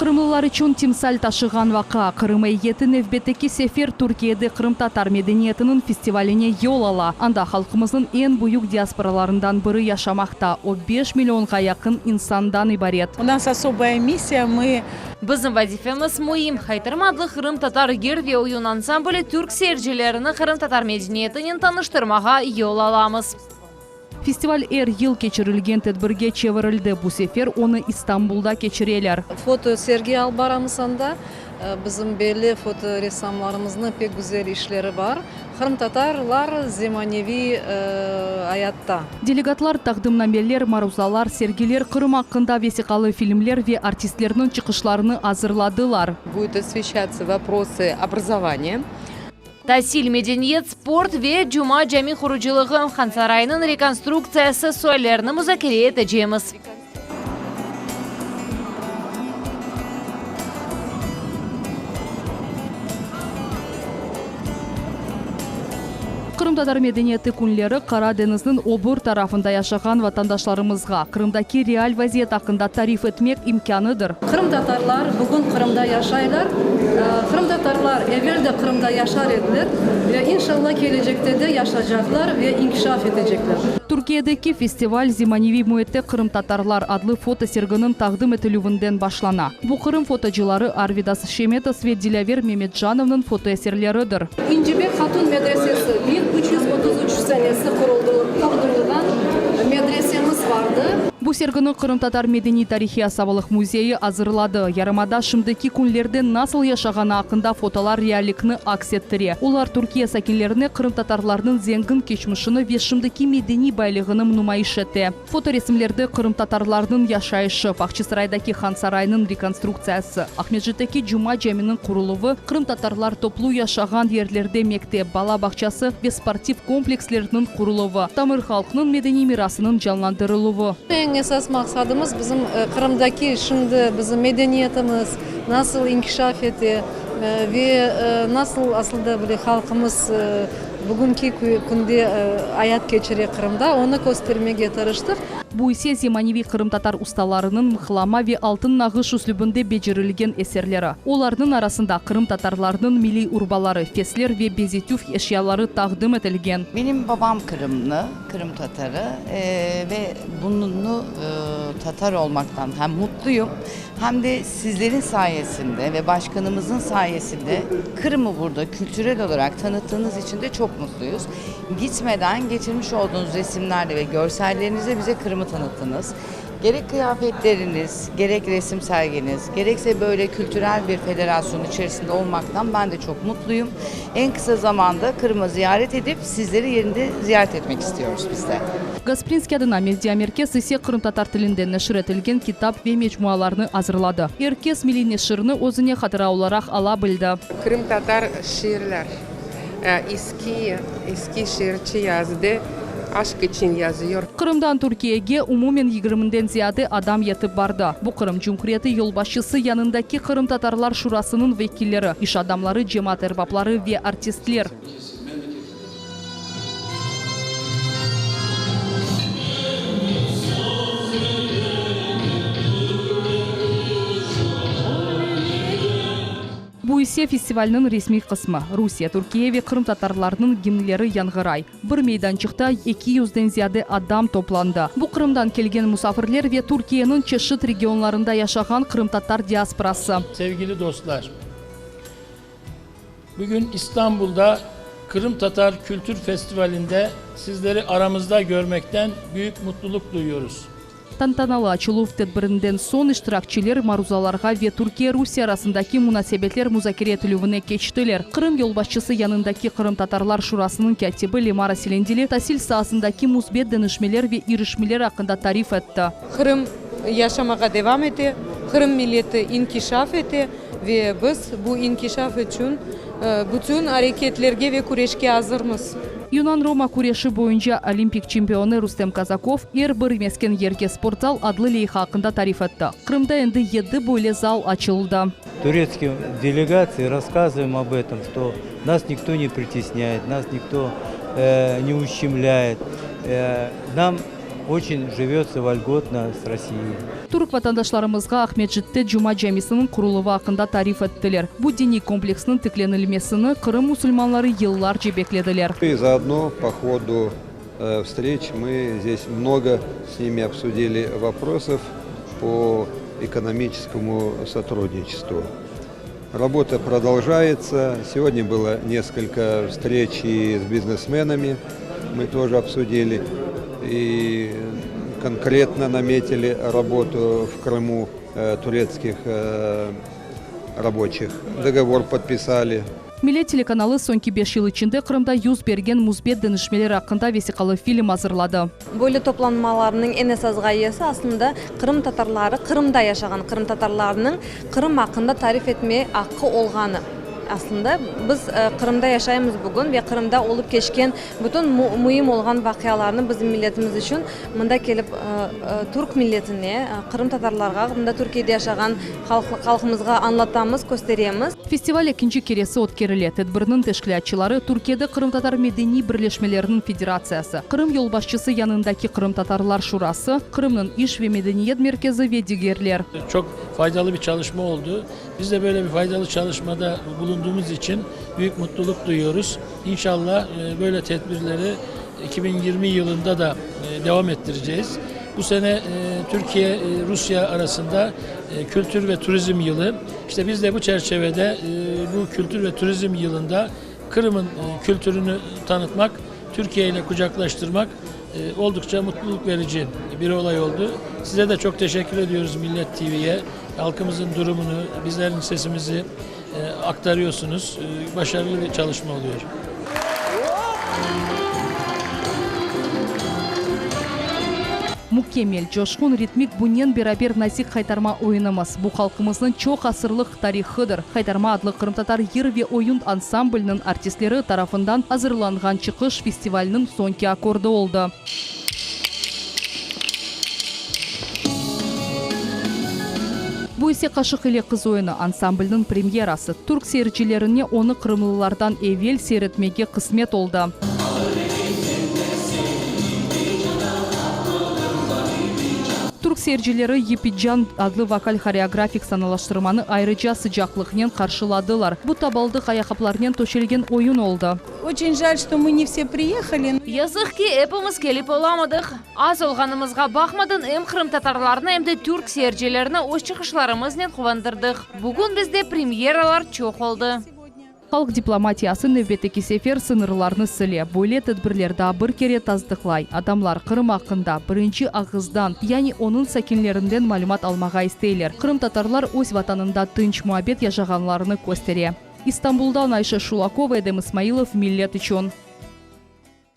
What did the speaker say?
Qırımlılar içün timsal taşığan vaqia, Qırım eyyeti nevbetteki sefer Türkiyede qırımtatar medeniyetiniñ festivaline yol ala. Anda halqımıznıñ eñ büyük diasporalarından biri yaşamaqta, o, beş millionğa yaqın insandan ibaret. U nas osobaya missiya, mı. Bizim vazifemiz müim, Haytarma adlı qırımtatar yır ve oyun ansambli türk seyircilerini qırımtatar medeniyetinen tanıştırmağa yol alamız. Festival er yıl keçirilgen tedbirge çevirildi, bu sefer onı İstanbulda keçireler. Foto sergi alıp baramız anda. Bizim belli foto ressamlarımıznıñ pek güzel işleri bar. Qırımtatarlar zemaneviy ayatta. Delegatlar taqdimnameler, maruzalar, sergiler, Qırım aqqında vesiqalı filmler ve artistlerniñ çıqışlarını azırladılar. Будет osveşçatся voprosı obrazovaniya. Tasil, medeniyet, sport ve Cuma cami qurucılığı, Hansaraynıñ rekonstruktsiyası suallerini muzakere etecemiz. Qırımtatar medeniyeti künleri Qara deñizniñ o bir tarafında yaşağan vatandaşlarımızğa Qırımdaki real vaziyet aqqında tarif etmek imkânıdır. Qırımtatarlar bugün Qırımda yaşaylar. Qırımtatarlar evel de Qırımda yaşar ediler ve inşallah kelecekte de yaşacaqlar ve inkişaf etecekler. Türkiyedeki festival Zemaneviy müitte qırımtatarlar adlı fotoserginiñ taqdim etilüvinden başlana. Bu Qırım fotocıları Arvidas Şemetas ve Dilâver Memetcanovnıñ fotoeserleridir. İncibek Hatun medresesi, 1333 senesi qurdurılğan medresemiz vardı. Bu sergini Qırımtatar medeniy-tarihiy asabalıq müzeyi azırladı. Yarımada şimdiki künlerde nasıl yaşağanı aqqında fotolar reallikni aks ettire. Olar Türkiye sakinlerine qırımtatarlarnıñ zengin keçmişini ve şimdiki medeniy baylığını numayış ete. Fotoresimlerde qırımtatarlarnıñ yaşayışı, Bağçasaraydaki Hansaraynıñ rekonstruktsiyası, Aqmescitteki Cuma caminiñ quruluvı, qırımtatarlar toplu yaşağan yerlerde mektep, bala bağçası ve sportiv komplekslerniñ quruluvı, tamır halqnıñ medeniy mirasınıñ canlandırıluvı. Eñ esas maqsadımız, bizim Qırımdaki şimdi bizim medeniyetimiz nasıl inkişaf ete ve nasıl asılda böyle halqımız Bugünki künde ayat keçire Qırımda, onı köstermege tırıştıq. Bu ise zemaneviy qırımtatar ustalarınıñ mıhlama ve altın nağış üslübinde becerilgen eserleri. Olarnıñ arasında qırımtatarlarnıñ milliy urbaları, fesler ve bezetüv eşyaları taqdim etilgen. Menim babam qırımlı, qırım tatarı ve bunı tatar olmaqtan hem mutluyım, Hem de sizlerin sayesinde ve başkanımızın sayesinde Kırım'ı burada kültürel olarak tanıttığınız için de çok mutluyuz. Gitmeden getirmiş olduğunuz resimlerle ve görsellerinizle bize Kırım'ı tanıttınız. Gerek kıyafetleriniz, gerek resim serginiz, gerekse böyle kültürel bir federasyon içerisinde olmaktan ben de çok mutluyum. En kısa zamanda Kırım'ı ziyaret edip sizleri yerinde ziyaret etmek istiyoruz biz de. Gasprinskiy adına mediamerkez ise qırımtatar tilinde neşir etilgen kitap ve mecmualarnı azırladı. Er kes milliy neşirni özüne hatıra olaraq ala bildi. Qırımtatar şiirler. Eski, eski şiirci yazdı, aşq içün yazıyor. Qırımdan Türkiyege umumen yigirminden ziyade adam yetip bardı. Bu Qırım Cumhuriyeti yolbaşçısı yanındaki Qırımtatarlar Şurasınıñ vekilleri, iş adamları, cemaat erbapları ve artistler. Bu ise festivalniñ resmiy qısmı, Rusiye, Türkiye ve qırımtatarlarnıñ gimnleri yañğıray. Bir meydançıqta eki yüzden ziyade adam toplandı. Bu Qırımdan kelgen musafirler ve Türkiyeniñ çeşit regionlarında yaşağan qırımtatar diasporası. Sevgili dostlar! Bugün İstanbulda Kırım Tatar Kültür Festivali'nde sizleri aramızda görmekten büyük mutluluk duyuyoruz. Tantanalı açıluv tedbirinden soñ iştirakçiler maruzalarğa ve Türkiye-Rusiye arasındaki munasebetler muzakere etilüvine keçtiler. Qırım yolbaşçısı yanındaki Qırımtatarlar Şurasınıñ kâtibi Lemara Selendili tasil saasındaki müsbet deñişmeler ve irişmeler aqqında tarif etti. Qırım yaşamağa devam ete, Qırım milleti inkişaf ete ve biz bu inkişaf içün bütün areketlerge ve küreşke azırmız. Yunan-roma küreşi boyunca olimpik çempionı Rustem Kazakov Er bir mesken yerge sportzal adlı leyha aqqında tarif etti. Qırımda endi yedi böyle zal açıldı. Turetskiy delegatsiya rasskazıvaem ob etom, çto nas nikto ne pritesnâet, nas nikto ne uşçemlâet, nam oçen jivötsa volgotno s Rossiyey. Türk vatandaşlarımızğa Aqmescitte Cuma camisiniñ quruluvı aqqında tarif ettiler. Bu diniy kompleksniñ tiklenilmesini Qırım musulmanları yıllarca beklediler. И заодно по ходу встреч мы здесь много с ними обсудили вопросов по экономическому сотрудничеству. Работа продолжается. Сегодня было несколько встреч и с бизнесменами. Мы тоже обсудили и конкретно наметили работу в Крыму турецких рабочих. Договор подписали. Millet telekanalı soñki beş yıl içinde Qırımda yüz bergen müsbet deñişmeler aqqında vesiqalı film azırladı. Böyle toplanmalarnıñ eñ esas ğayesi aslında qırımtatarları, Qırımda yaşağan qırımtatarlarnıñ Qırım aqqında tarif etme aqqı olğanı. Aslında biz Qırımda yaşaymız bugün ve Qırımda olıp keçken bütün müim olğan vaqialarnı bizim milletimiz içün mında kelip türk milletine, qırımtatarlarğa, mında Türkiyede yaşağan halqımızğa añlatamız, kösteremiz. Festival ekinci keresi ötkerile. Tedbirniñ teşkilâtçıları, Türkiyede qırımtatar medeniy birleşmeleriniñ federatsiyası, Qırım yolbaşçısı yanındaki Qırımtatarlar şurası, Qırımnıñ iş ve medeniyet merkezi ve digerler. Çoq faydalı bir çalışma oldı. Biz de böyle bir faydalı çalışmada bulunduğumuz içün büyük mutluluq duyuyoruz. İnşallah böyle tedbirleri 2020 yılında da devam ettireceğiz. Bu sene Türkiye, Rusya arasında Kültür ve Turizm yılı. İşte biz de bu çerçevede bu Kültür ve Turizm yılında Qırım'ın kültürünü tanıtmak, Türkiye ile kucaklaştırmak oldukça mutluluk verici bir olay oldu. Size de çok teşekkür ediyoruz Millet TV'ye. Halkımızın durumunu, bizlerin sesimizi aktarıyorsunuz. Başarılı bir çalışma oluyor. Mükemmel, coşqun, ritmik, bunen beraber nazik Haytarma oyunımız, bu halqımıznıñ çoq asırlıq tarihıdır. Haytarma adlı qırımtatar yır ve oyun ansambliniñ artistleri tarafından azırlanğan çıqış festivalniñ soñki akkordı oldı. Bu ise Qaşıq ile qız oyunı ansamblniñ premyerası. Türk seyircilerine onı qırımlılardan evel seyir etmege qısmet oldı. Türk seyircileri Yipican adlı vokal-horeografik sanalaştırmanı ayrıca sıcaqlıqnen qarşıladılar. Bu tabaldıq ayaqqaplarnen töşelgen oyun oldı. Oçen jal, çto mı ne vse priyehali. Yazıq ki, epimiz kelip olamadıq. Az olğanımızğa baqmadan, em qırımtatarlarnı, em de türk seyircilerini öz çıqışlarımıznen quvandırdıq. Bugün bizde premyeralar çoq oldı. Halq diplomatiyası nevbetteki sefer sıñırlarnı sile. Böyle tedbirler daa bir kere tasdıqlay, adamlar Qırım aqqında birinci ağızdan, yani onıñ sakinlerinden malümat almağa isteyler. Qırımtatarlar öz vatanında tınç, muabbet yaşağanlarını köstere. İstanbuldan Ayşe Şulakova, Edem İsmailov, Millet içün.